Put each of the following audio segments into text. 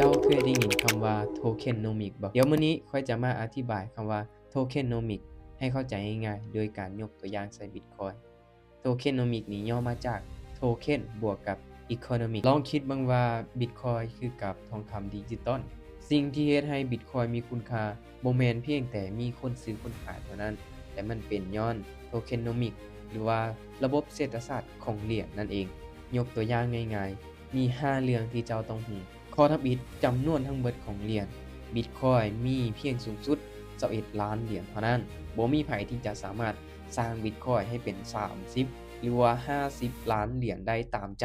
ເຈົ້າເຄີຍໄດ້ຍິນຄຳວ່າ Tokenomics ບໍ່? ດຽວມື້ນີ້ຂ້ອຍຈະມາອະທິບາຍຄຳວ່າ Tokenomics ໃຫ້ເຂົ້າໃຈງ່າຍໆ ໂດຍການຍົກຕົວຢ່າງໃສ່ Bitcoin. Tokenomics ນີ້ຫຍໍ້ມາຈາກ Token ບວກກັບ Economics. ລອງຄິດເບິ່ງວ່າ Bitcoin ຄືກັບທອງຄຳດິຈິຕອນ. ສິ່ງທີ່ເຮັດໃຫ້ Bitcoin ມີຄຸນຄ່າ ບໍ່ແມ່ນພຽງແຕ່ມີຄົນຊື້ຄົນຂາຍເທົ່ານັ້ນ, ແຕ່ມັນເປັນຍ້ອນ Tokenomics ຫຼືວ່າລະບົບເສດຖະສາດຂອງຫຼຽນນັ້ນເອງ. ຍົກຕົວຢ່າງງ່າຍໆ, ມີຫ້າເລື່ອງທີ່ເຈົ້າຕ້ອງຮູ້. ຂໍ້ທຳອິດ, ຈຳນວນທັງເບິດຂອງຫຼຽນ Bitcoin ມີພຽງສູງສຸດຊາວເອັດລ້ານຫຼຽນເທົ່ານັ້ນ. ບໍ່ມີໃຜທີ່ຈະສາມາດສ້າງ Bitcoin ໃຫ້ເປັນສາມສິບ ຫຼືວ່າຫ້າສິບລ້ານຫຼຽນໄດ້ຕາມໃຈ,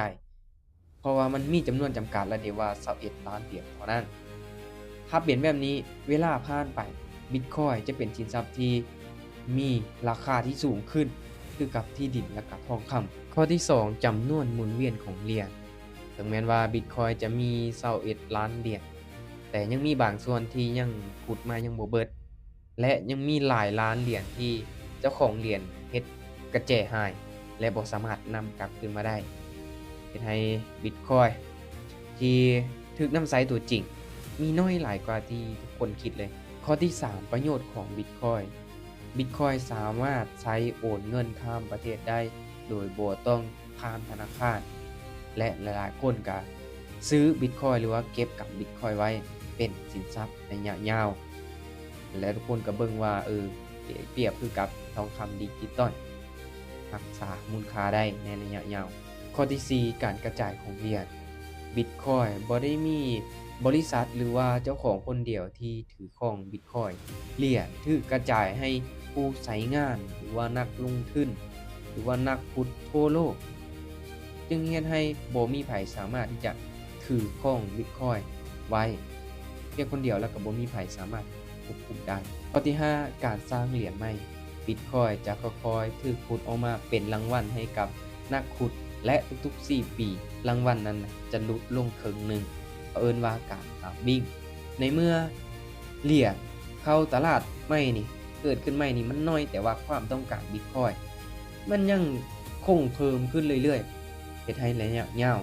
ເພາະວ່າມັນມີຈຳນວນຈຳກັດແລ້ວເດ້ວ່າຊາວເອັດລ້ານຫຼຽນເທົ່ານັ້ນ. ຖ້າເປັນແບບນີ້, ເວລາຜ່ານໄປ, Bitcoin ຈະເປັນສິນຊັບທີ່ມີລາຄາທີ່ສູງຂຶ້ນ ຄືກັບທີ່ດິນ ແລະ ກະທອງຄຳ. ຂໍ້ທີສອງ, ຈຳນວນໝູນວຽນຂອງຫຼຽນ. ເຖິງແມ່ນວ່າ Bitcoin ຈະມີຊາວເອັດລ້ານຫຼຽນ, ແຕ່ຍັງມີບາງສ່ວນທີ່ຍັງຂຸດມາຍັງບໍ່ເບິດ ແລະ ຍັງມີຫຼາຍລ້ານຫຼຽນທີ່ເຈົ້າຂອງຫຼຽນເຮັດກະແຈຫາຍ ແລະ ບໍ່ສາມາດນຳກັບຄືນມາໄດ້, ເຮັດໃຫ້ Bitcoin ທີ່ຖືກນຳໃຊ້ຕົວຈິງ ມີໜ້ອຍຫຼາຍກວ່າທີ່ທຸກຄົນຄິດເລີຍ. ຂໍ້ທີສາມ, ປະໂຫຍດຂອງ Bitcoin. Bitcoin ສາມາດໃຊ້ໂອນເງິນຂ້າມປະເທດໄດ້ໂດຍບໍ່ຕ້ອງຜ່ານທະນາຄານ ແລະ ຫຼາຍໆຄົນກະຊື້ Bitcoin ຫຼືວ່າເກັບກຳ Bitcoin ໄວ້ເປັນສິນຊັບໄລຍະຍາວ ແລະ ທຸກຄົນກະເບິ່ງວ່າ ເອີ ໄດ້ປຽບຄືກັບທອງຄຳດິຈິຕອນ ຮັກສາມູນຄ່າໄດ້ໃນໄລຍະຍາວ. ຂໍ້ທີສີ່, ການກະຈາຍຂອງຫຼຽນ. Bitcoin ບໍ່ໄດ້ມີບໍລິສັດ ຫຼືວ່າເຈົ້າຂອງຄົນດຽວທີ່ຖືຄອງ Bitcoin. ຫຼຽນຖືກກະຈາຍໃຫ້ຜູ້ໃຊ້ງານ ຫຼືວ່ານັກລົງທຶນ ຫຼືວ່ານັກຂຸດທົ່ວໂລກ, ຈຶ່ງເຮັດໃຫ້ບໍ່ມີໃຜສາມາດທີ່ຈະຖືຄອງ Bitcoin ໄວ້ພຽງຄົນດຽວ ແລ້ວກໍບໍ່ມີໃຜສາມາດຄວບຄຸມໄດ້. ຂໍ້ທີຫ້າ, ການສ້າງຫຼຽນໃໝ່. Bitcoin ຈະຄ່ອຍໆຖືກຂຸດອອກມາເປັນລາງວັນໃຫ້ກັບນັກຂຸດ ແລະ ທຸກໆສີ່ປີ ລາງວັນນັ້ນຈະຫຼຸດລົງເຄິ່ງໜຶ່ງ, ເຂົາເອີ້ນວ່າການ halving. ໃນເມື່ອຫຼຽນເຂົ້າຕະຫຼາດໃໝ່ນີ້ ເກີດຂຶ້ນໃໝ່ນີ້ ມັນໜ້ອຍ, ແຕ່ວ່າຄວາມຕ້ອງການ Bitcoin ມັນຍັງຄົງເພີ່ມຂຶ້ນເລື້ອຍໆ, ເຮັດໃຫ້ໄລຍະຍາວ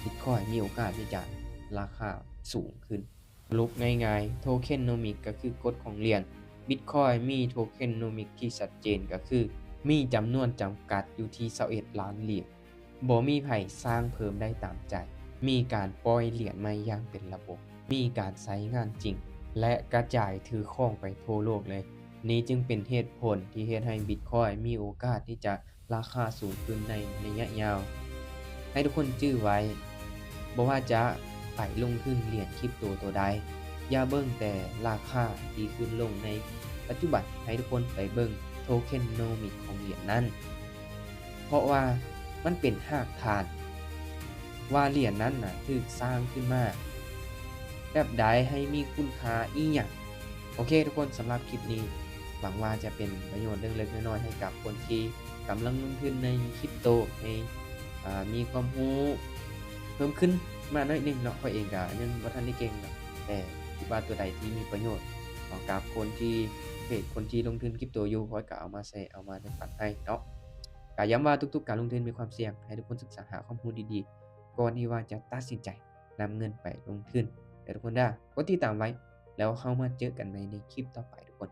Bitcoin ມີໂອກາດທີ່ຈະລາຄາສູງຂຶ້ນ. ສະຫຼຸບງ່າຍໆ, Tokenomics ກໍຄືກົດຂອງຫຼຽນ. Bitcoin ມີ Tokenomics ທີ່ຊັດເຈນ ກໍຄືມີຈຳນວນຈຳກັດຢູ່ທີ່ຊາວເອັດລ້ານຫຼຽນ. ບໍ່ມີໃຜສ້າງເພີ່ມໄດ້ຕາມໃຈ. ມີການປ່ອຍຫຼຽນໃໝ່ຢ່າງເປັນລະບົບ. ມີການໃຊ້ງານຈິງ ແລະ ກະຈາຍຖືຄອງໄປທົ່ວໂລກເລີຍ. ນີ້ຈຶ່ງເປັນເຫດຜົນທີ່ເຮັດໃຫ້ Bitcoin ມີໂອກາດທີ່ຈະລາຄາສູງຂຶ້ນໃນໄລຍະຍາວ. ໃຫ້ທຸກຄົນຈື່ໄວ້, ບໍ່ວ່າຈະໄປລົງທຶນຫຼຽນຄຣິບໂຕໂຕໃດ, ຢ່າເບິ່ງແຕ່ລາຄາທີ່ຂຶ້ນລົງໃນປັດຈຸບັນ, ໃຫ້ທຸກຄົນໄປເບິ່ງ Tokenomics ຂອງຫຼຽນນັ້ນ. ເພາະວ່າມັນເປັນຮາກຖານວ່າຫຼຽນນັ້ນນະຖືກສ້າງຂຶ້ນມາແບບໃດ, ໃຫ້ມີຄຸນຄ່າອີ່ຫຍັງ. ໂອເຄທຸກຄົນ, ສຳລັບຄລິບນີ້ ຫວັງວ່າຈະເປັນປະໂຫຍດເລັກໆນ້ອຍໆໃຫ້ກັບຄົນທີ່ກຳລັງລົງທຶນໃນຄຣິບໂຕ, ໃຫ້ ອ່າ ມີຄວາມຮູ້ເພີ່ມຂຶ້ນມາໜ້ອຍໜຶ່ງເນາະ. ຂ້ອຍເອງກະຍັງບໍ່ທັນໄດ້ເກັ່ງເນາະ, ແຕ່ຄິດວ່າຕົວໃດທີ່ມີປະໂຫຍດເນາະກັບຄົນທີ່ ເພຈ ຄົນທີ່ລົງທຶນຄຣິບໂຕຢູ່, ຂ້ອຍກະເອົາມາແຊ ເອົາມາແບ່ງປັນໃຫ້ເນາະ. ກະຢ້ຳວ່າທຸກໆການລົງທຶນມີຄວາມສ່ຽງ, ໃຫ້ທຸກຄົນສຶກສາຫາຄວາມຮູ້ດີໆ ກ່ອນທີ່ວ່າຈະຕັດສິນໃຈນຳເງິນໄປລົງທຶນເດີທຸກຄົນເດີ. ກົດຕິດຕາມໄວ້, ແລ້ວເຮົາມາເຈີກັນໃໝ່ໃນຄລິບຕໍ່ໄປທຸກຄົນ.